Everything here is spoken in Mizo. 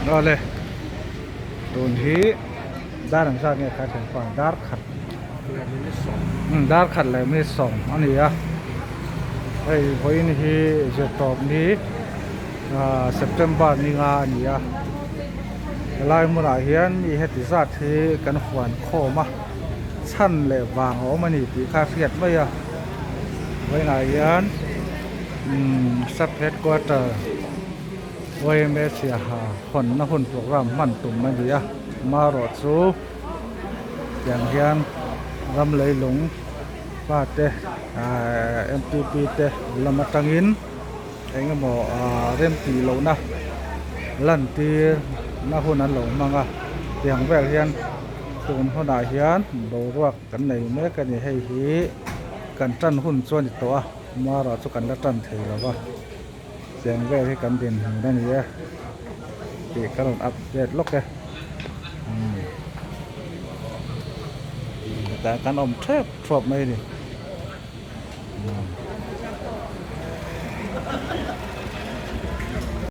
Awle tun hi dar ang zat nge kha thianpa dar khat dar khat leh minute sawm a ni a hei vawiin hi zirtawp ni ah September ni nga a ni a helai hmunah hian mi heti zat hi kan huan khawm a chhan leh vang a awm a ni tih kha a hriat mai a vawiinah hian umm sub headquarter yma siaha hawnna hun program hman tum a ni a amaherawhchu tiang hian ram leilung pa te ahh M T P te lam atangin eng emaw ahh rem tih lohna lantir na hun an lo hmang a tiang vel hian tun hunah hian boruak kan nei mek a ni hei hi kan tan hun chu a ni tawh a mara chu kan la tan thei lo va tiang vel hi kan dinhmun a ni e tih ka rawn update lawk e umm hetah kan awm thep thuap mai a ni.